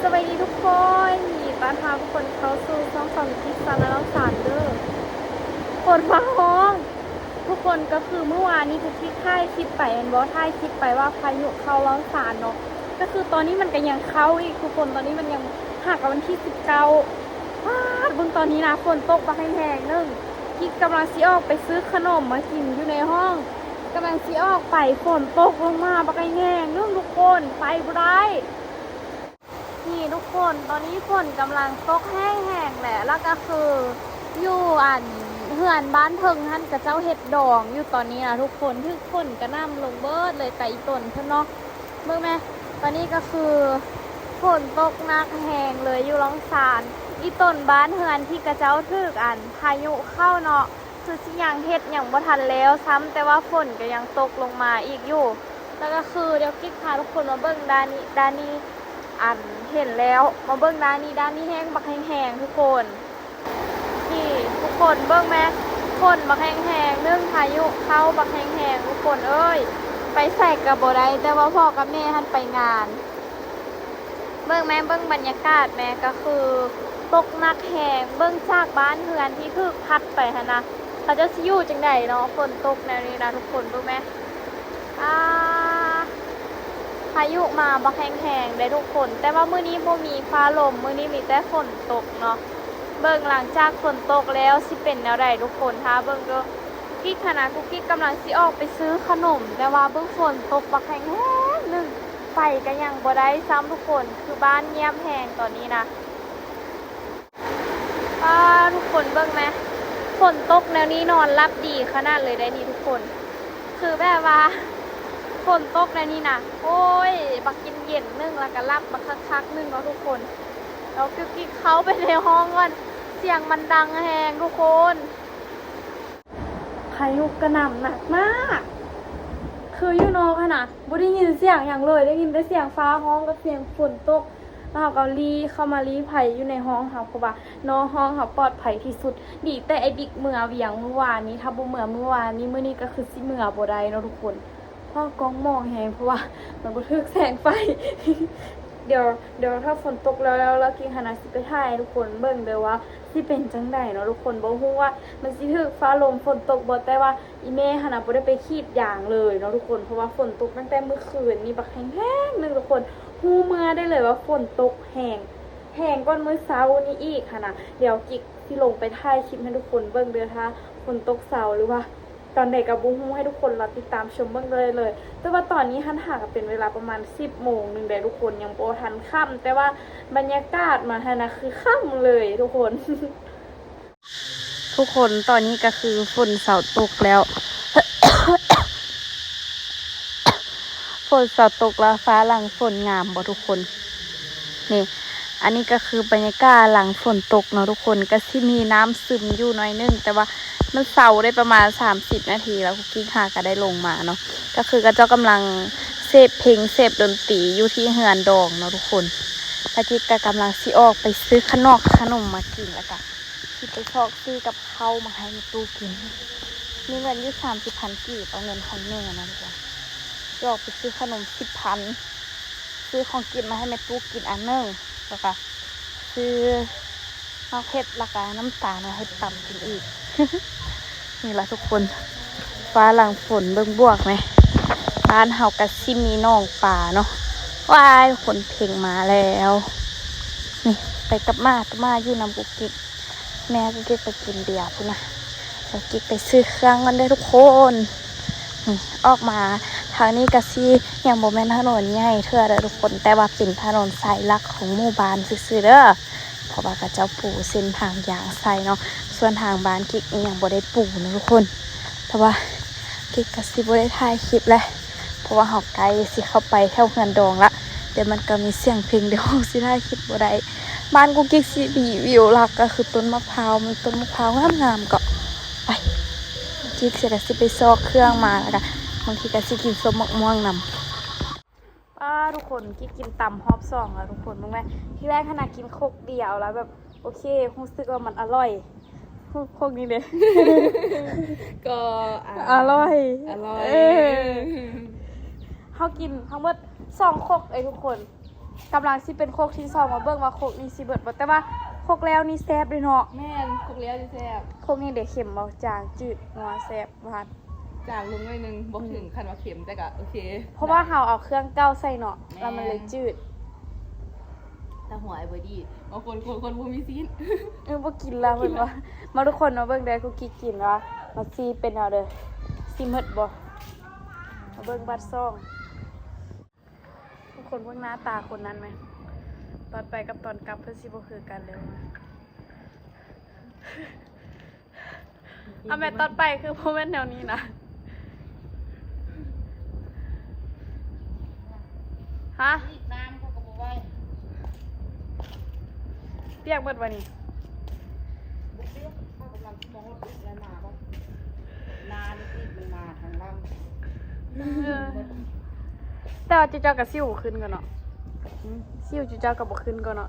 ສະບາຍດີທຸກຄົນ ຍິນດີຕ້ອນຮັບທຸກຄົນເຂົ້າສູ່ຊ່ອງສອງ ກິກຊາແນລສານເດີ. ຝົນຟ້າຮ້ອງ ທຸກຄົນ ກໍຄືມື້ວານນີ້ ພວກທີ່ຖ່າຍຄລິບໄປແມ່ນບໍ່? ຖ່າຍຄລິບໄປວ່າພາຍຸເຂົ້າລາວສານເນາະ, ກໍຄືຕອນນີ້ມັນກໍຍັງເຂົ້າອີກທຸກຄົນ. ຕອນນີ້ມັນຍັງຫາກັນວັນທີສິບເກົ້າ. ປາດ ເບິ່ງຕອນນີ້ນະ ຝົນຕົກບັກແຮງໆໜຶ່ງ. ກິກກຳລັງຊິອອກໄປຊື້ຂະໜົມມາກິນຢູ່ໃນຫ້ອງ, ກຳລັງຊິອອກໄປ ຝົນຕົກລົງມາບັກແຮງໆໜຶ່ງທຸກຄົນ, ໄປບໍ່ໄດ້. ນີ້ທຸກຄົນ ຕອນນີ້ຝົນກຳລັງຕົກແຮງໆແຫຼະ ແລ້ວກໍຄືຢູ່ອັນເຮືອນບ້ານເທິງຫັ້ນ ເຂົາເຈົ້າເຮັດດອງຢູ່ຕອນນີ້ນະທຸກຄົນ, ຖືກຝົນກະໜ່ຳລົງເບີດເລີຍ ກະອີ່ຕົນເພິ່ນເນາະ. ເບິ່ງແມ ຕອນນີ້ກໍຄືຝົນຕົກໜັກແຮງເລີຍຢູ່ລາວສານ. ອີ່ຕົນບ້ານເຮືອນທີ່ເຂົາເຈົ້າຖືກອັນພາຍຸເຂົ້າເນາະ ຄືຊິຍັງເຮັດຫຍັງບໍ່ທັນແລ້ວຊ້ຳ, ແຕ່ວ່າຝົນກໍຍັງຕົກລົງມາອີກຢູ່. ແລ້ວກໍຄືດຽວກິກພາທຸກຄົນມາເບິ່ງດ້ານນີ້, ດ້ານນີ້ ອັນເຫັນແລ້ວ ມາເບິ່ງດ້ານນີ້, ດ້ານນີ້ແຮງບັກແຮງໆທຸກຄົນ. ນີ້ທຸກຄົນເບິ່ງແມ ຝົນບັກແຮງໆໜຶ່ງ, ພາຍຸເຂົ້າບັກແຮງໆທຸກຄົນເອີຍ. ໄປໃສກໍບໍ່ໄດ້ ແຕ່ວ່າພໍ່ກັບແມ່ຫັ້ນໄປງານ. ເບິ່ງແມ ເບິ່ງບັນຍາກາດແມ ກໍຄືຕົກໜັກແຮງ. ເບິ່ງຈາກບ້ານເຮືອນທີ່ຖືກພັດໄປຫັ້ນນະ ເຂົາເຈົ້າຊິຢູ່ຈັ່ງໃດເນາະ ຝົນຕົກແນວນີ້ນະທຸກຄົນ. ເບິ່ງແມ ອາ ພາຍຸມາບັກແຮງໆເດ້ທຸກຄົນ, ແຕ່ວ່າມື້ນີ້ບໍ່ມີຟ້າລົມ, ມື້ນີ້ມີແຕ່ຝົນຕົກເນາະ. ເບິ່ງຫຼັງຈາກຝົນຕົກແລ້ວຊິເປັນແນວໃດທຸກຄົນ ຖ້າເບິ່ງເດີ. ກຸກກິກຫັ້ນນະ ກຸກກິກກຳລັງຊິອອກໄປຊື້ຂະໜົມ, ແຕ່ວ່າເບິ່ງຝົນຕົກບັກແຮງໆໜຶ່ງ, ໄປກໍຍັງບໍ່ໄດ້ຊ້ຳທຸກຄົນ, ຄືບ້ານງຽບແຮງຕອນນີ້ນະ. ປ້າ ທຸກຄົນເບິ່ງແມ ຝົນຕົກແນວນີ້ນອນຫຼັບດີຂະໜາດເລີຍໄດ໋ນີ້ທຸກຄົນ. ຄືແບບວ່າຝົນຕົກແນວນີ້ນະ ໂອ້ຍ ບັກເຢັນໆໜຶ່ງ ແລ້ວກໍຫຼັບບັກຄັກໆໜຶ່ງເນາະທຸກຄົນ. ເອົາກຸກກິກເຂົ້າໄປໃນຫ້ອງກ່ອນ, ສຽງມັນດັງແຮງທຸກຄົນ. ພາຍຸກະໜ່ຳໜັກມາກ, ຄືຢູ່ນອກຫັ້ນນະ ບໍ່ໄດ້ຍິນສຽງຫຍັງເລີຍ, ໄດ້ຍິນແຕ່ສຽງຟ້າຮ້ອງກັບສຽງຝົນຕົກ. ແລ້ວເຮົາກໍລີ້ເຂົ້າມາລີ້ໄພຢູ່ໃນຫ້ອງເຮົາ, ເພາະວ່ານອກຫ້ອງເຮົາປອດໄພທີ່ສຸດ. ດີແຕ່ໄອ້ບິກເມືອວຽງມື້ວານນີ້, ຖ້າບໍ່ເມືອມື້ວານນີ້ ມື້ນີ້ກໍຄືຊິເມືອບໍ່ໄດ້ເນາະທຸກຄົນ, ເພາະວ່າກ້ອງໝອງແຮງ, ເພາະວ່າມັນບໍ່ຖືກແສງໄຟ. ດຽວ ດຽວຖ້າຝົນຕົກແລ້ວ ແລ້ວກິກຫັ້ນນະຊິໄປຖ່າຍໃຫ້ທຸກຄົນເບິ່ງເດີວ່າຊິເປັນຈັ່ງໃດເນາະທຸກຄົນ. ບໍ່ຮູ້ວ່າມັນຊິຖືກຟ້າລົມຝົນຕົກບໍ່, ແຕ່ວ່າອີ່ແມ່ຫັ້ນນະບໍ່ໄດ້ໄປສີດຢາງເລີຍເນາະທຸກຄົນ, ເພາະວ່າຝົນຕົກຕັ້ງແຕ່ມື້ຄືນນີ້ບັກແຮງໆໜຶ່ງທຸກຄົນ. ຮູ້ເມື່ອໄດ້ເລີຍວ່າຝົນຕົກແຮງ, ແຮງກວ່າມື້ເຊົ້ານີ້ອີກຫັ້ນນະ. ດຽວກິກຊິລົງໄປຖ່າຍຄລິບໃຫ້ທຸກຄົນເບິ່ງເດີ, ຖ້າຝົນຕົກເຊົາ ຫຼືວ່າ ຕອນໃດກໍບໍ່ຮູ້, ໃຫ້ທຸກຄົນລໍຕິດຕາມຊົມເບິ່ງໄດ້ເລີຍ. ແຕ່ວ່າຕອນນີ້ຫັ້ນຫາກໍເປັນເວລາປະມານສິບໂມງໜຶ່ງແລ້ວທຸກຄົນ, ຍັງບໍ່ທັນຄ່ຳ, ແຕ່ວ່າບັນຍາກາດມັນຫັ້ນນະຄືຄ່ຳເລີຍທຸກຄົນ. ທຸກຄົນ ຕອນນີ້ກໍຄືຝົນເຊົາຕົກແລ້ວ, ຝົນເຊົາຕົກແລ້ວ ຟ້າຫຼັງຝົນງາມບໍ່ທຸກຄົນ? ນີ້ ອັນນີ້ກໍຄືບັນຍາກາດຫຼັງຝົນຕົກເນາະທຸກຄົນ, ກໍຊິມີນ້ຳຊຶມຢູ່ໜ້ອຍໜຶ່ງ, ແຕ່ວ່າມັນເຊົາໄດ້ປະມານສາມສິບນາທີແລ້ວ, ກຸກກິກຫາກໍໄດ້ລົງມາເນາະ. ກໍຄືເຂົາເຈົ້າກຳລັງເສບເພງເສບດົນຕີຢູ່ທີ່ເຮືອນດອງເນາະທຸກຄົນ. ແລ້ວກິກກໍກຳລັງຊິອອກໄປຊື້ຂະໜອກຂະໜົມມາກິນ, ແລ້ວກໍຊິໄປຊອກຊື້ກັບເຂົ້າມາໃຫ້ແມ່ຕູ້ກິນ. ມີເງິນຢູ່ສາມສິບພັນກີບ, ເອົາເງິນຂອງແມ່ເນາະທຸກຄົນ, ຊິອອກໄປຊື້ຂະໜົມສິບພັນ ຊື້ຂອງກິນມາໃຫ້ແມ່ຕູ້ກິນອັນໜຶ່ງ, ແລ້ວກະຊື້ໝາກເຜັດ ແລ້ວກະນ້ຳຕານມາເຮັດຕຳກິນອີກ. ນີ້ລະທຸກຄົນ ຟ້າຫຼັງຝົນເບິ່ງບວກແມ, ບ້ານເຮົາກະຊິມີໜອງປາເນາະ. ວ້າຍ ຄົນເພັງມາແລ້ວ. ນີ້ ໄປກັບໝາ, ໝາຢູ່ນຳກຸກກິກ. ແມ່ກຸກກິກໄປກິນເບຍພຸ້ນນະ. ດຽວກິກໄປຊື້ເຄື່ອງກ່ອນເດີທຸກຄົນ. ນີ້ ອອກມາທາງນີ້ກະຊິຍັງບໍ່ແມ່ນຖະໜົນໃຫຍ່ເທື່ອເດີທຸກຄົນ, ແຕ່ວ່າເປັນຖະໜົນສາຍຫຼັກຂອງໝູ່ບ້ານຊື່ໆເດີ, ເພາະວ່າເຂົາເຈົ້າປູເສັ້ນທາງຢາງໃສ່ເນາະ. ສ່ວນທາງບ້ານກິກນີ້ຍັງບໍ່ໄດ້ປູເນາະທຸກຄົນ, ແຕ່ວ່າກິກກະຊິບໍ່ໄດ້ຖ່າຍຄລິບແຫຼະ. ເພາະວ່າເຮົາໃກ້ຊິເຂົ້າໄປແຖວເຮືອນດອງລະ, ດຽວມັນກໍມີສຽງເພງ, ດຽວເຮົາຊິຖ່າຍຄລິບບໍ່ໄດ້. ບ້ານກຸກກິກຊິມີວິວຫຼັກກໍຄືຕົ້ນມະພ້າວ, ມີຕົ້ນມະພ້າວງາມໆ. ກໍໄປ ກິກຊິ ກໍຊິໄປຊອກເຄື່ອງມາ, ແລ້ວກໍບາງທີກໍຊິກິນສົ້ມໝາກມ່ວງນຳ. ປ້າ ທຸກຄົນ ກິກກິນຕຳຮອບສອງແລ້ວທຸກຄົນ. ເບິ່ງແມ ທີແລກຫັ້ນນະກິນຄົກດຽວແລ້ວແບບ ໂອເຄ ຮູ້ສຶກວ່າມັນອະລ່ອຍ. ຄົກນີ້ເດ້ ກໍ ອ່າ ອະລ່ອຍ ອະລ່ອຍ ເອີ ເຮົາກິນທັງໝົດສອງຄົກເອີຍທຸກຄົນ. ກຳລັງຊິເປັນຄົກທີສອງ ມາເບິ່ງວ່າຄົກນີ້ຊິເບິດບໍ່ ແຕ່ວ່າຄົກແລ້ວນີ້ແຊບເດ້ເນາະ. ແມ່ນ ຄົກແລ້ວນີ້ແຊບ. ຄົກນີ້ເດ ເຄັມບໍ່? ຈາງ ຈືດ ນົວ ແຊບ ຫວານ. ຈາງລົງໜ້ອຍໜຶ່ງ ບໍ່ເຖິງ ອືມ ຂັ້ນວ່າເຄັມ ແຕ່ກະໂອເຄ ເພາະວ່າເຮົາເອົາເຄື່ອງເກົ່າໃສ່ເນາະ ແລ້ວມັນເລີຍຈືດ. ຕາຫົວໄອ້ເບີດີ້ ບາງຄົນ ຄົນ ຄົນບໍ່ມີຊີ້ນ ເອີ ບໍ່ກິນລະເພິ່ນວ່າ. ມາທຸກຄົນມາເບິ່ງເດີ ກຸກກິກກິນວ່າມັນຊິເປັນແນວໃດ ຊິໝົດບໍ່? ມາເບິ່ງບາດສອງ. ທຸກຄົນເບິ່ງໜ້າຕາຄົນນັ້ນແມ ຕອນໄປກັບຕອນກັບເພິ່ນຊິບໍ່ຄືກັນເລີຍ. ອາແມ່ ຕອນໄປຄືບໍ່ແມ່ນແນວນີ້ນະ. ຮະ? ນ້ຳເຂົາກໍບໍ່ໄຫວ. ປຽກເບິດບໍ່ນີ້? ບໍ່ປຽກ ເຂົາກຳລັງຊິມາຮອດອີກແລ້ວ ໜາວບໍ່? ໜາວນີ້ອີກ ມັນມາທາງຫຼັງ. ເອີ ແຕ່ວ່າເຈົ້າກໍຊິວຂຶ້ນກ່ອນເນາະ. ຫືມ? ຊິວເຈົ້າກໍບໍ່ຂຶ້ນກ່ອນເນາະ.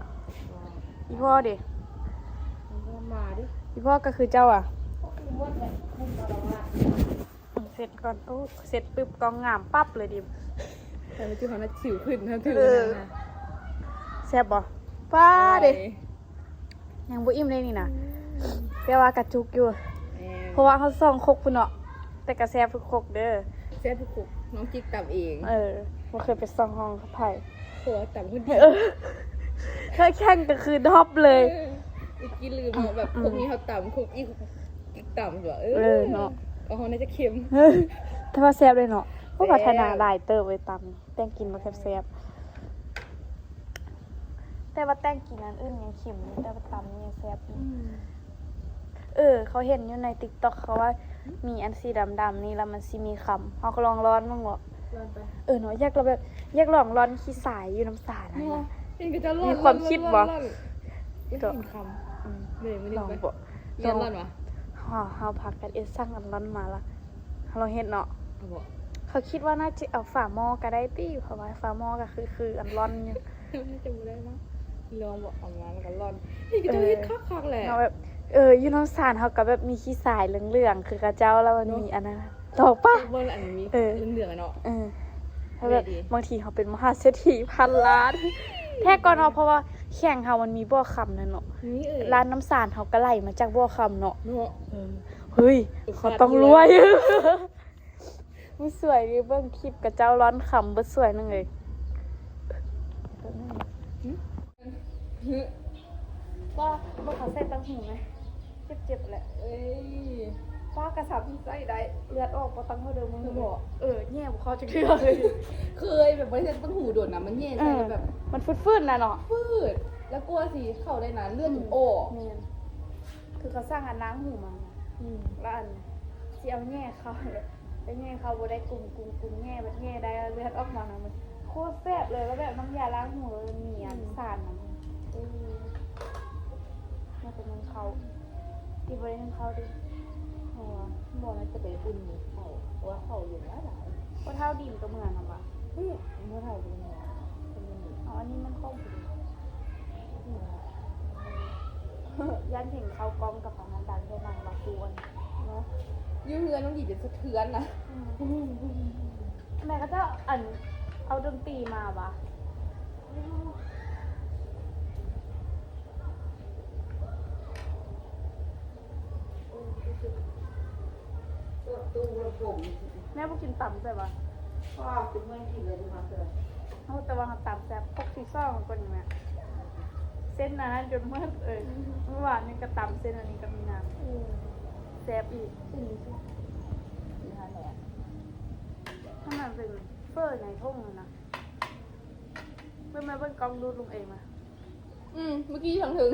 ອີ່ພໍ່ເດ? ມັນມາເດ. ອີ່ພໍ່ກໍຄືເຈົ້າອະ. ເຊັດກ່ອນ. ໂອ້ ເຊັດປຶບ ກ້ອງງາມປັບເລີຍດິ. ແຕ່ວ່າຈຸເຮົານະຊິວຂຶ້ນ ເຮົາຖື ເອີ ນະ. ແຊບບໍ່? ປ້າເດ. ຍັງບໍ່ອີ່ມເດ້ນີ້ນະ. ອືມ ແຕ່ວ່າກະຈຸກຢູ່. ແມ່ນ ເພາະວ່າເຮົາສອງຄົກພຸ້ນເນາະ. ແຕ່ກະແຊບທຸກຄົກເດີ. ແຊບທຸກຄົກ. ນ້ອງຈິກຕຳເອງ. ເອີ ບໍ່ເຄີຍໄປສ່ອງຫ້ອງໃຜ. ເພາະວ່າຕຳຄົນດຽວ. ເອີ ເຄີຍແຂ່ງກໍຄືດອບເລີຍ. ເອີ ອີກກີ້ລືມເນາະ ແບບ ອືມ ຄົກນີ້ເຮົາຕຳ ຄົກອີກກິກຕຳ ເອີ ເອີເນາະ ຂອງເຮົາໜ້າຈະເຄັມ. ເອີ ແຕ່ວ່າແຊບເລີຍເນາະ. ໂອ້ ແຊບ ພັດທະນາຫຼາຍເຕີບເລີຍຕຳ. ແຕ່ງກິນບໍ່ແຊບໆ ແຕ່ວ່າແຕ່ງກິນອັນອື່ນຍັງເຄັມຢູ່ ແຕ່ວ່າຕຳນີ້ຍັງແຊບຢູ່. ອືມ ເອີ ເຂົາເຫັນຢູ່ໃນຕິກຕັອກ ເຂົາວ່າມີອັນສີດຳໆນີ້ ແລ້ວມັນຊິມີຄຳ. ເຮົາກໍລອງລ່ອນເບິ່ງເບາະ. ລ່ອນໄປ. ເອີເນາະ ຢາກລອງແບບ ຢາກລອງລ່ອນຂີ້ຊາຍຢູ່ນ້ຳສານຫັ້ນນະ. ເຫັນເຂົາເຈົ້າລ່ອນ ມີຄວາມຄິດບໍ່? ລ່ອນ ລ່ອນ ເຫັນຄຳ. ອືມ ເລີຍມື້ນີ້ ລອງເບາະ. ເຮົາ ເຮົາພາກັນເອັດ ສັ່ງອັນລ່ອນມາລະ ເຮົາລອງເຮັດເນາະ. ເອົາເບາະ. ເຂົາຄິດວ່າໜ້າຈະເອົາຝາໝໍ້ກໍໄດ້ຕິ ເພາະວ່າຝາໝໍ້ກໍຄື ຄືອັນລ່ອນຢູ່. ໜ້າຈະບໍ່ໄດ້ເນາະ. ລອງເບາະ ເອົາມາແລ້ວກໍລ່ອນ. ເອີ ເຮັດຄັກໆແຫຼະເນາະ ແບບ ເອີ ຢູ່ນ້ຳສານເຮົາກໍແບບມີຂີ້ຊາຍເຫຼືອງໆ ຄືເຂົາເຈົ້າ ແລ້ວມັນມີອັນນັ້ນນະ. ລອງປະ ເບິ່ງອັນນີ້ ເອີ ເຫຼືອງໆເນາະ. ເອີ ແລ້ວແບບ ແບບນີ້ ບາງທີເຮົາເປັນມະຫາເສດຖີພັນລ້ານ ແທ້ກ່ອນເນາະ ເພາະວ່າແຂ້ງເຮົາມັນມີບໍ່ຄຳນັ້ນເນາະ. ນີ້ ເອີ ລ້ານນ້ຳສານເຮົາກໍໄຫຼມາຈາກບໍ່ຄຳເນາະ. ເນາະ ເອີ ເຮີ້ຍ ເຂົາຕ້ອງລວຍ. ມື້ສວຍນີ້ເບິ່ງຄລິບຂະເຈົ້າລ່ອນຄຳເບິດສວຍໜຶ່ງເລີຍ. ຫຶ? ຫຶ? ວ່າບໍ່ເຂົ້າໃສ່ຕັງຫູໄໝ? ເຈັບໆແຫຼະ. ເອີຍ ວ່າກະສາມາດໃຊ້ໄດ້ ເລືອດອອກບໍ່ຕັງເຮົາເດີມື້. ບໍ່ ເອີ ແຍ່ບໍ່ເຂົ້າຈັກເທື່ອເລີຍ. ເຄີຍແບບບໍ່ໄດ້ໃສ່ຕັງຫູດົນນະ ມັນແຍ່ໃສ່ແບບ ມັນຝືດໆນະເນາະ. ຝືດ ແລ້ວກວ່າຊິເຂົ້າໄດ້ນະ ເລືອດອອກ. ແມ່ນ ຄືເຂົາສັ່ງອັນລ້າງຫູມາ. ອືມ ແລ້ວອັນຊິເອົາແຍ່ເຂົ້າ ໄປແຍ່ເຂົ້າບໍ່ໄດ້ ກຸມໆໆ ແຍ່ ແບບແຍ່ໄດ້ເລືອດອອກມານະ ມັນໂຄດແສບເລີຍ. ແລ້ວແບບນ້ຳຢາລ້າງຫູມັນມີອັນ ອືມ ສານນະ. ເອີ ໜ້າຈະນຳເຂົ້າ ທີ່ບໍ່ໄດ້ນຳເຂົ້າເດ້. ເພາະວ່າບໍ່ ໜ້າຈະໄປອຸ່ນເຂົ້າ ເພາະວ່າເຂົ້າເຢັນຫຼາຍໆ. ພໍ່ເຖົ້າດິນກໍເມືອນຳວ່າ. ອືມ ພໍ່ເຖົ້າດິນເມືອນ. ເອົາ ອັນນີ້ມັນຂອງຜູ້ໃດ? ອືມ ຢ້ານເຫັນເຂົ້າກ້ອງກັບອັນນັ້ນ ດັງແຕ່ນັ່ງວ່າກວນເນາະ. ຢູ່ເຮືອນນ້ອງດີຈະສະເທືອນນະ. ອືມ ແມ່ກໍຈະອັນ ເອົາດົນຕີມາວ່າ. ແມ່ບໍ່ກິນຕຳໃສ່ຫວາ? ເອົາແຕ່ວ່າເຮົາຕຳແຊບ. ຄົກທີສອງກ່ອນແມ່ ເສັ້ນອັນນັ້ນຈົນໝົດເອີຍ. ມື້ວານນີ້ກໍຕຳເສັ້ນ ອັນນີ້ກໍມີນ້ຳ. ອືມ ແຊບອີກ. ອັນນັ້ນເປັນເຝີໃນຖົງນັ້ນນະ. ເບິ່ງ ມາເບິ່ງກ້ອງດູດລົງເອງມາ. ອືມ ເມື່ອກີ້ທາງເທິງ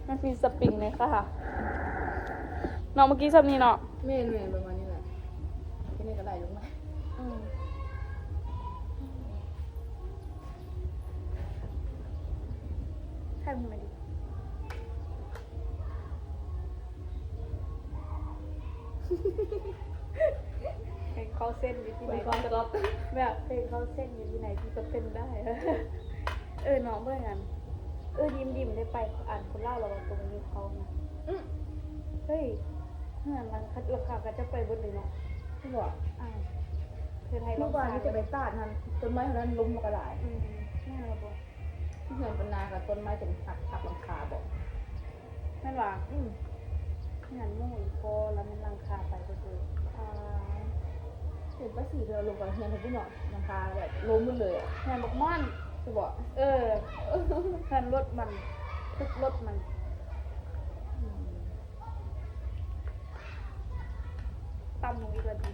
ມັນມີສະປຣິງເລີຍຄ່ະເນາະ. ເມື່ອກີ້ສ່ຳນີ້ເນາະ. ແມ່ນໆ ປະມານນີ້ແຫຼະ. ແຄ່ນີ້ກໍໄຫຼລົງມາ. ອືມ ຖ່າຍຮູບມາດິ. ເພງເຂົ້າເສັ້ນຢູ່ທີ່ໃດ ເພງເຂົ້າຕະຫຼອດ ແບບເພງເຂົ້າເສັ້ນຢູ່ທີ່ໃດທີ່ກໍເປັນໄດ້. ເອີເນາະ ເບິ່ງອັນ ເອີ ດິມໆ ໄດ້ໄປອັນຄົນລາວລະວ່າຕົງຢູ່ເຂົານະ. ອື ເຮີ້ຍ ເຮືອນຫຼັງຄາ ຫຼັງຄາຂະເຈົ້າໄປເບິດເລີຍເນາະ. ບໍ່ ອ້າວ ເພ ຄືໄທ ເມື່ອວານນີ້ຈະໄປຕາດຫັ້ນ ຕົ້ນໄມ້ເທົ່ານັ້ນລົ້ມລະກະຫຼາຍ. ອືມ ແມ່ນລະບໍ່? ເຮືອນປານນາກະຕົ້ນໄມ້ຈົນຫັກທັບຫຼັງຄາບໍ? ແມ່ນຫວາ? ອືມ ເຮືອນໝູ່ອີ່ພໍ່ລະແມ່ນຫຼັງຄາໄປເບິດເລີຍ. ອ່າ ເຫັນປ້າສີເດີນລົງໄປເຮືອນເພິ່ນເນາະ ຫຼັງຄາແບບລົ້ມໝົດເລີຍອະ. ເຮືອນບັກມ່ອນ ຊິບໍ? ເອີ ເຮືອນລົດມັນ ຕຶກລົດມັນ. ອືມ ຕ່ຳລົງອີກລະຕິ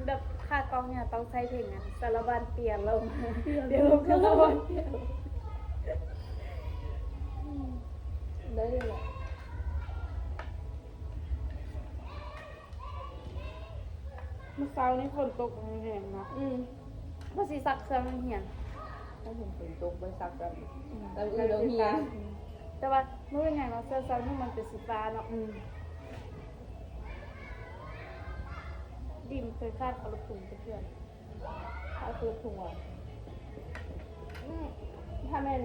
ແບບຂາກອງນີ້ຕ້ອງໃຊ້ເພງອັນ ສາລະວັນປ່ຽນລົງ ປ່ຽນລົງ ສາລະວັນປ່ຽນລົງ. ອືມ ໄດ້ເລີຍແຫຼະ. ມື້ເຊົ້ານີ້ຝົນຕົກແຮງໆເນາະ. ອືມ ວ່າຊິຊັກເຄື່ອງຮຽນ ຖ້າເຫັນຝົນຕົກບໍ່ຊັກແບບ ອືມ ແຕ່ມື້ອື່ນເຮົາຮຽນ. ແຕ່ວ່າມື້ຫຍັງເນາະ ເສື້ອຊັ້ນນີ້ມັນເປັນສີຟ້າເນາະ. ອືມ ດີມເຄີຍຂາດເອົາລູກທຸງຈັກເທື່ອ. ຂາດລູກທຸງຫວາ? ອືມ ຖ້າແມ່ນ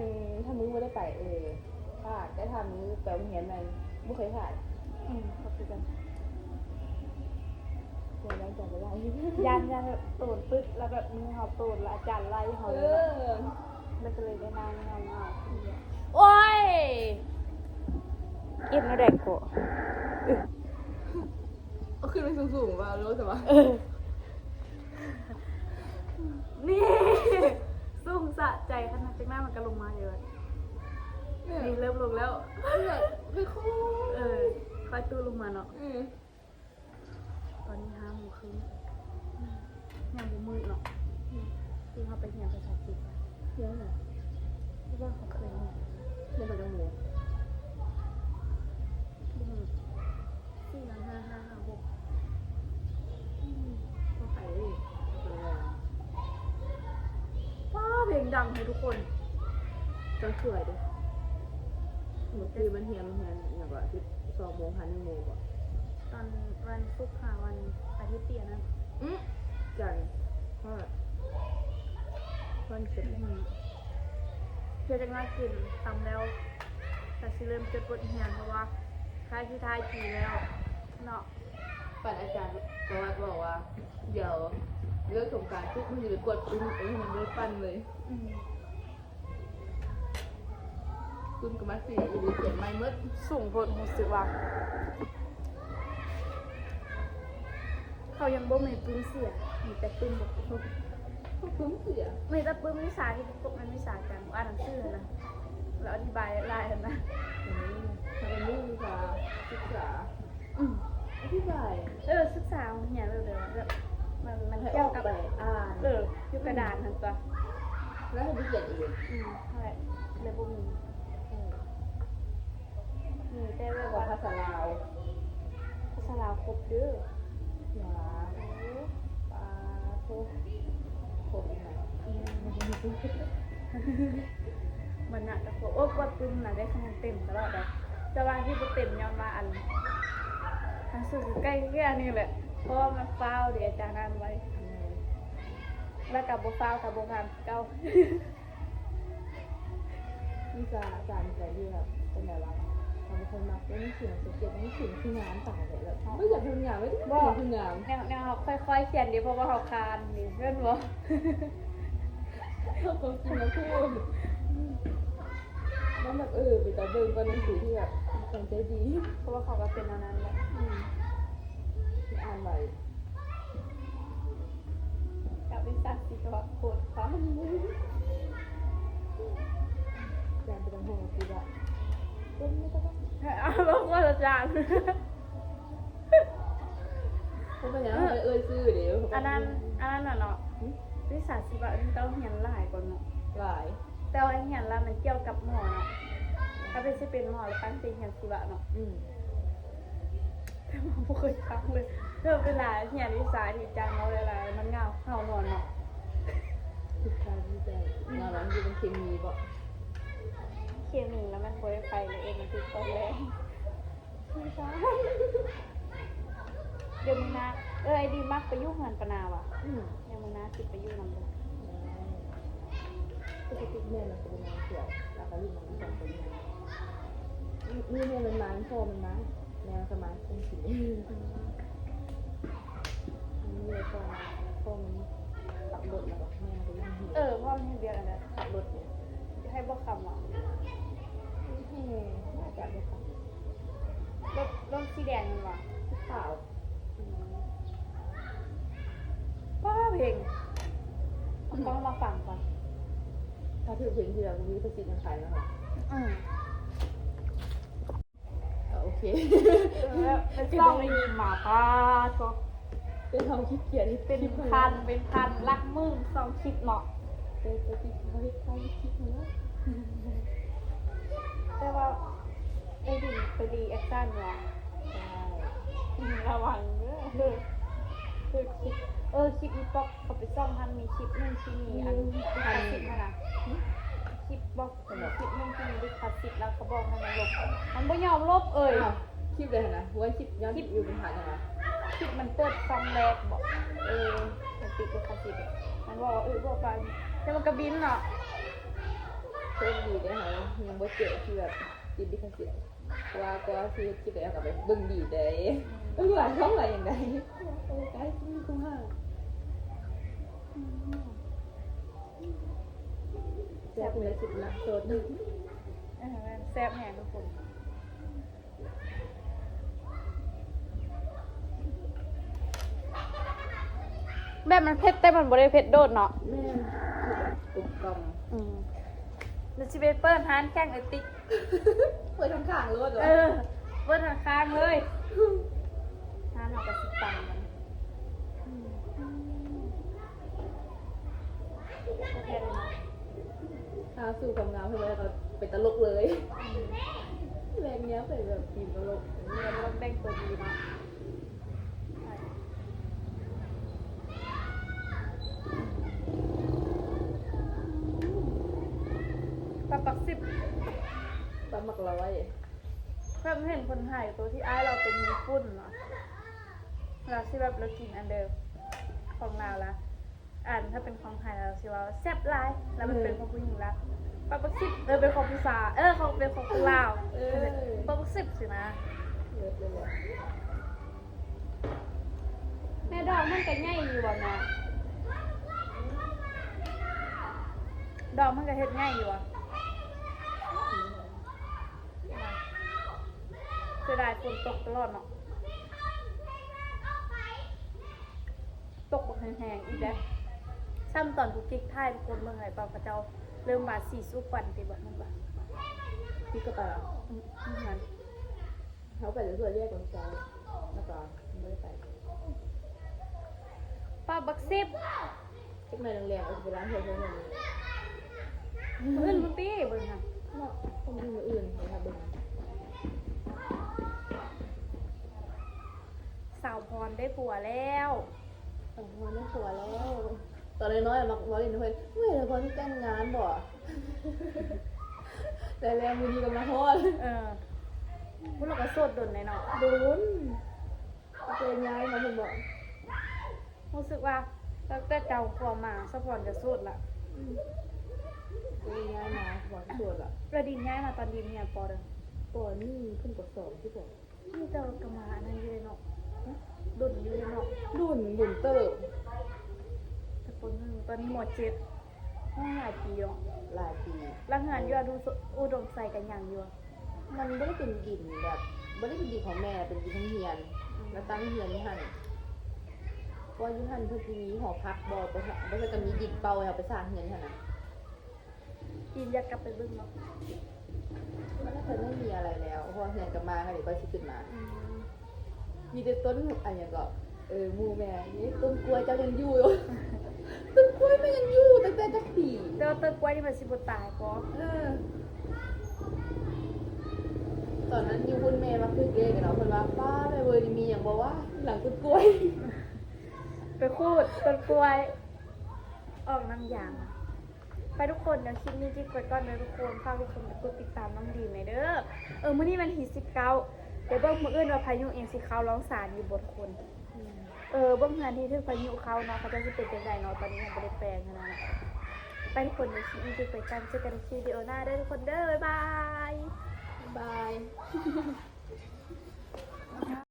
ຖ້າມື້ບໍ່ໄດ້ໄປ ເອີ ຂາດ ແຕ່ຖ້າມື້ໄປໂຮງຮຽນແມ່ນບໍ່ເຄີຍຂາດ. ອືມ ກໍຄືກັນ. ຢ້ານ ຢ້ານແບບໂຕນປຶກ ແລ້ວແບບມືເຮົາໂຕນ ແລ້ວອາຈານໄລ່ເຮົາເລີຍເນາະ. ເອີ ມັນກໍເລີຍໄດ້ນັ່ງເຫງົາໆ. ໂອ້ຍ ເຮັດແນວໃດກໍ ເອົາຂຶ້ນໄປສູງໆວ່າໂລດຊະວ່າ. ເອີ ນີ້ ສູງສະໃຈຂະໜາດ ຈັກໜ້ອຍມັນກໍລົງມາເລີຍ. ນີ້ເລີ່ມລົງແລ້ວ ເອີ ຄ່ອຍໆ ເອີ ຄ່ອຍຕູ້ລົງມາເນາະ. ອືມ ຕອນນີ້ຫ້າໂມງເຄິ່ງ ອືມ ຍັງບໍ່ມືດເນາະ. ອືມ ທີ່ເຮົາໄປຮຽນພາສາອັງກິດ ຮຽນຫຍັງ? ທີ່ວ່າເຮົາເຄີຍຮຽນ ຮຽນໄປຈັກໂມງ? ບໍ່ຮູ້ ສີ່ ຫ້າ ຫ້າ ຫ້າ ຫົກ ອືມ ພໍໄປເລີຍ. ວ້າ ເພງດັງແທ້ທຸກຄົນ ຈັງສວຍເດ້. ມື້ຄືນມັນຮຽນ ຮຽນຫຍັງກໍ ສິບສອງໂມງຫາໜຶ່ງໂມງບໍ? ຕອນວັນສຸກຫາວັນອາທິດຕິອັນນັ້ນ. ອື ຈັນ ຮອດ ວັນສຸກ. ອືມ ເຮັດຈັກໜ້ອຍກິນຕຳແລ້ວ ກະຊິເລີ່ມຈົດບົດຮຽນ ເພາະວ່າທ້າຍ ຊິທ້າຍປີແລ້ວເນາະ. ປານອາຈານປະຫວັດບອກວ່າ ດຽວເລີກສົງການປຸບ ມັນຊິໄປກວດປຶ້ມ ເອີ ມັນໄດ້ປັ່ນເລີຍ. ອືມ ປຶ້ມກໍມາເສຍອີ່ຫຼີ ຂຽນໃໝ່ໝົດ. ສູງໂພດ ຮູ້ສຶກວ່າ ເຂົາຍັງບໍ່ມີປຶ້ມເສຍ ມີແຕ່ປຶ້ມບໍ່ຄົບ. ປຶ້ມເສຍ ມີແຕ່ປຶ້ມວິຊາທີ່ບໍ່ຄົບ ແມ່ນວິຊາການອ່ານໜັງສືຫັ້ນນະ ແລ້ວອະທິບາຍຫຼາຍໆຫັ້ນນະ. ອືມ ແລ້ວກໍມີວິຊາສຶກສາ. ອືມ ອະທິບາຍ ເອີ ສຶກສາໂຮງຮຽນແບບ ແບບ ມັນ ມັນກ່ຽວກັບ ໃຫ້ອອກແບບອ່ານ ເອີ ຢູ່ກະດານຫັ້ນຕົວະ ແລ້ວໃຫ້ໄປຂຽນເອງ. ອືມ ນັ້ນແຫຼະ ເລີຍບໍ່ມີ. ເອີ ມີແຕ່ແບບວ່າພາສາລາວ ພາສາລາວຄົບເດີ້. ຫວາ ເອີ ປາໂທ ຄົບອີ່ຫຍັງ? ອືມ ມັນໜ້າຈະຄົບ. ໂອ້ ກວດປຶ້ມນະ ໄດ້ຄະແນນເຕັມຕະຫຼອດເດ້ ແຕ່ວ່າທີ່ບໍ່ເຕັມຍ້ອນວ່າ ອັນ ໜັງສືໃກ້ເຄຍນີ້ແຫຼະ ເພາະວ່າມັນຟ້າວເດ ອາຈານອ່ານໄວ. ອືມ ແລ້ວກໍບໍ່ຟ້າວກໍບໍ່ຜ່ານຄືເກົ່າ. ວິຊາອາຈານແຕ່ເລືອກເປັນແບບວ່າ ເຮົາບໍ່ຄ່ອຍມັກເດ້ ໜັງສືໜັງສືກຽດ ໜັງສືຄືງາມຕາຍແລ້ວ ບໍ່ຢາກເຮັດງາມ ບໍ່ຢາກເຮັດງາມ. ແນວ ແນວເຮົາຄ່ອຍໆຂຽນເດ້ ເພາະວ່າເຮົາຄານເດ້ ແມ່ນບໍ່? ເຮົາຄວາມຈິງນະ ມັນແບບ ເອີ ເປັນຕາເບິ່ງກວ່າໜັງສືທີ່ແບບຕັ້ງໃຈດີ ເພາະວ່າເຂົາກໍເປັນແນວນັ້ນແຫຼະ. ອືມ ອ່ານໄວ. ກັບວິຊາຊີວະໂຄດຄວາມ ແມ່ນບໍ່ຕ້ອງຫ່ວງທີ່ວ່າ ເບິ່ງນີ້ກໍຕ້ອງ ເອົາລົງວ່າອາຈານ ບໍ່ເປັນຫຍັງ ເອີ ເອີ້ຍຊື່ເດ້. ອັນນັ້ນ ອັນນັ້ນນະເນາະ ຫຶ? ວິຊາຊີວະນີ້ຕ້ອງຮຽນຫຼາຍກວ່າເນາະ. ຫຼາຍ ແຕ່ວ່າຮຽນແລ້ວມັນກ່ຽວກັບໝໍເນາະ ຖ້າເປັນ ຊິເປັນໝໍແລ້ວຕັ້ງໃຈຮຽນຊີວະເນາະ. ອືມ ແຕ່ວ່າບໍ່ເຄີຍຟັງເລີຍ ແບບເວລາຮຽນວິຊາທີ່ອາຈານເວົ້າຫຼາຍໆ ມັນເຫງົາ ເຫົານອນເນາະ. ຄືການວິໄຈ ອືມ ແນວນັ້ນຢູ່ເປັນເຄມີບໍ? ເຄມີແລ້ວມັນບໍ່ໄດ້ໄປເລີຍ ເອີ ມັນຄືຕອນແລງ ຄືການ ດຽວມື້ໜ້າ ເອີ ໄອ້ດີມັກໄປຢູ່ເຮືອນປານາວ່າ. ອືມ ດຽວມື້ໜ້າຊິໄປຢູ່ນຳເດີ. ປົກກະຕິແມ່ມັນກໍບໍ່ມາເທື່ອ ລາວກໍຫຼິ້ນນຳກັນໄປຢູ່. ມື້ ມື້ນີ້ແມ່ມັນມາ ພໍ່ມັນມາ ແມ່ມັນກໍມາເປັນສິ. ອືມ ນີ້ແຫຼະ ພໍ່ມາ ເພາະມັນຂັບລົດແລ້ວກໍແມ່ນ ເອີ ເພາະມັນເຮັດວຽກອັນນັ້ນ ຂັບລົດນີ້ ໃຫ້ບໍ່ຄຳຫວາ? ແຮງໜ້າຈະບໍ່ຄຳ. ລົດ ລົດສີແດງແມ່ນບໍ່? ຂາວ. ອືມ ວ້າວ ເພງ ເອົາກ້ອງມາຝັງກ່ອນ. ຖ້າຖືກເພງເທື່ອ ບໍ່ມີລິຂະສິດຫຍັງຂາຍແລ້ວຫວາ? ອືມ. ເອີ ໂອເຄ ເອີ ເປັນຊ່ອງໄດ້ຍິນມາ ປາໂທ ເປັນເຮົາຂີ້ກຽດເຮັດຄລິບ ເປັນພັນ ເປັນພັນ ຫຼັກໝື່ນຊ່ອງຄລິບເນາະ ແຕ່ ແຕ່ທີ່ເຮົາເຮັດຂາຍຄລິບຫັ້ນນະ. ແຕ່ວ່າໄອ້ດິນໄປຣີແອັກຊັນວ່າ ລະວັງເດີ ເອີ ຄລິບອີປອກເຂົາໄປສ່ອງຫັ້ນ ມີຄລິບໜຶ່ງທີ່ມີອັນລິຂະສິດຫັ້ນນະ ຄລິບບໍ່? ເປັນຄລິບໜຶ່ງທີ່ມີລິຂະສິດ ແລ້ວເຂົາບອກໃຫ້ມັນລົບ ມັນບໍ່ຍອມລົບເອີຍ. ອ້າວ ຄລິບໃດຫັ້ນນະ? ໂອ້ຍ ຄລິບຍ້ອນຢູ່ບັນຫາຫຍັງຫວາ? ຄລິບມັນເປີດຊ່ອງແລກບໍ? ເອີ ມັນຕິດລິຂະສິດ ມັນບອກວ່າ ເອີ ບໍ່ໄປ ແຕ່ມັນກະບິນເນາະ. ໂຊກດີເດ້ເຮົາຍັງບໍ່ເຈີທີ່ແບບຕິດລິຂະສິດ ເພາະວ່າກວ່າຊິເຮັດຄລິບໄດ້ ເຮົາກະໄປເບິ່ງດີເດ້ ເບິ່ງຫຼາຍຊ່ອງຫຼາຍຫຍັງໄດ້. ໂອ້ຍ ກາຍຊິມີຄູຫາ ອືມ ແຊບເລີຍ ຄລິບນະ ໂສດ ເອີ ແມ່ນ ແຊບແຮງທຸກຄົນ. ແບບມັນເຜັດ ແຕ່ມັນບໍ່ໄດ້ເຜັດໂດດເນາະ. ແມ່ນ ຄືແບບກົມກ່ອມ. ອືມ ແລ້ວຊິໄປເປີດຮ້ານແຂ່ງໄອຕິກ ເປີດຂ້າງໆໂລດ. ເອີ ເປີດຂ້າງໆເລີຍ ຮ້ານເຮົາກະຊິປັງມັນ. ອືມ ໂອເຄເລີຍເນາະ ຫາສູ່ຄວາມງາມເພິ່ນແລ້ວກະເປັນຕະຫຼົກເລີຍ. ອືມ ແລກແນວໄປແບບທີມຕະຫຼົກ ແລ້ວກະແຕ່ງຕົວດີເນາະ. ປາປັກສິບ ປາໝາກລອຍ ເພິ່ນເຫັນຄົນໄທໂຕທີ່ອ້າຍລາວເປັນຍີ່ປຸ່ນເນາະ ລາວຊິແບບ ລາວກິນອັນເດີຂອງລາວລະ ອັນ ຖ້າເປັນຂອງໄທລາວຊິເວົ້າແຊບຫຼາຍ ລະມັນເປັນຂອງຜູ້ຍິງລາວ. ປາປັກສິບ ເອີ ເປັນຂອງຜູ້ສາວ ເອີ ຂອງ ເປັນຂອງຄົນລາວ. ເອີ ປາປັກສິບຊີ້ນະ ເລີດເລີດ. ແມ່ ດອກມັນກະໃຫຍ່ຢູ່ບໍ່ແມ່? ດອກມັນກະເຮັດໃຫຍ່ຢູ່ບໍ່? ເສຍດາຍຝົນຕົກຕະຫຼອດເນາະ ຕົກບັກແຮງໆອີກແລ້ວ. ຊ່ຳຕອນກູກິກຖ່າຍທຸກຄົນເບິ່ງໃຫ້ຕອນເຂົາເຈົ້າເລີ່ມມາສີສູ່ຂວັນຕິ ແບບນັ້ນບໍ່? ທີ່ກະໄປ ອືມ ນັ້ນ ເຮົາໄປແຕ່ເທື່ອແຍກຕອນເຊົ້າ ແລ້ວກະບໍ່ໄດ້ໄປ. ປາບັກສິບ ຈັກໜ່ອຍແລງໆ ເຮົາຊິໄປລ້າງຖ້ວຍເພື່ອນມື້ອື່ນພຸ້ນຕິ ເບິ່ງຫັ້ນເນາະ ມື້ອື່ນໄປຖ້າເບິ່ງ. ສາວພອນໄດ້ຜົວແລ້ວ ສາວພອນໄດ້ຜົວແລ້ວ. ຕອນນ້ອຍໆ ມັກເວົ້າຫຼິ້ນນຳເພິ່ນ ເຮີ້ຍ ສາວພອນຊິແຕ່ງງານບໍ? ແຕ່ແລ້ວມື້ນີ້ກະມາຮອດ. ເອີ ພວກລາວກະໂສດດົນແລ້ວເນາະ ດົນ ເຄີຍຍ້າຍມາພຸ້ນບໍ? ຮູ້ສຶກວ່າຕັ້ງແຕ່ເຈົ້າຄວາມມາ ສາວພອນກະໂສດລະ. ອືມ ເຄີຍຍ້າຍມາ ສາວພອນໂສດລະ. ແລ້ວດິນຍ້າຍມາຕອນດິນຮຽນ ປໍ ປ.ໜຶ່ງ ຂຶ້ນ ປ.ສອງ ຊິບໍ? ນີ້ເຈົ້າກະມາອັນນັ້ນຢູ່ເດເນາະ ດົນຢູ່ເດເນາະ ດົນ ດົນເຕີບ ແຕ່ ປ.ໜຶ່ງ ຕອນນີ້ ມ.ເຈັດ ໂອ້ ຫຼາຍປີເນາະ ຫຼາຍປີ. ແລ້ວເຮືອນຢູ່ອຸດົມໄຊກະຍັງຢູ່ ມັນບໍ່ໄດ້ເປັນດິນແບບ ບໍ່ໄດ້ເປັນດິນຂອງແມ່ ເປັນດິນໂຮງຮຽນ ອືມ ແລ້ວຕັ້ງເຮືອນຢູ່ຫັ້ນ ເພາະວ່າຢູ່ຫັ້ນເພິ່ນຊິມີຫໍພັກບໍ ບໍ່ ບໍ່ຊັ້ນກະມີດິນເປົ່າໃຫ້ເຮົາໄປສ້າງເຮືອນຫັ້ນນະ. ຈີນຢາກກັບໄປເບິ່ງເນາະ ມັນກະເຄີຍໄມ່ມີອະໄລແລ້ວ ເພາະວ່າເຮືອນກະມ້າງ ອັນນີ້ກະຊິຂຶ້ນມາ ອືມ ມີແຕ່ຕົ້ນ ອັນຫຍັງເກາະ ເອີ ໝູ່ແມ່ ຕົ້ນກ້ວຍເຈົ້າຍັງຢູ່ ຕົ້ນກ້ວຍມັນຍັງຢູ່ຕັ້ງແຕ່ຈັກປີ? ແຕ່ວ່າຕົ້ນກ້ວຍນີ້ມັນຊິບໍ່ຕາຍບໍ? ເອີ ຕອນນັ້ນຢູ່ພຸ້ນແມ່ມາຖືກເລກເນາະ ເພິ່ນວ່າ ປ້າ ແມ່ເວີຍນີ້ມີຫຍັງບໍ່ວະ ຫຼັງຕົ້ນກ້ວຍ ໄປຂູດຕົ້ນກ້ວຍ ອອກນ້ຳຢາງ. ໄປທຸກຄົນ ດຽວຄລິບນີ້ຈິບໄວ້ກ່ອນເດີທຸກຄົນ ຝາກທຸກຄົນໄປກົດຕິດຕາມນ້ອງດີມແດ່ເດີ. ເອີ ມື້ນີ້ວັນທີສິບເກົ້າ ດຽວເບິ່ງມື້ອື່ນວ່າພາຍຸຫຍັງຊິເຂົ້າລ່ອງຊານຢູ່ບໍ່ທຸກຄົນ. ອືມ ເອີ ເບິ່ງເຮືອນທີ່ຖືກພາຍຸເຂົ້າເນາະ ເຂົາເຈົ້າຊິເປັນຈັ່ງໃດເນາະ ຕອນນີ້ຍັງບໍ່ໄດ້ແປງຫັ້ນນະ. ໄປທຸກຄົນ ດຽວຄລິບນີ້ຈິບໄວ້ກ່ອນ ເຈີກັນໃນຄລິບວິດີໂອໜ້າເດີທຸກຄົນເດີ ບາຍບາຍ ບາຍ.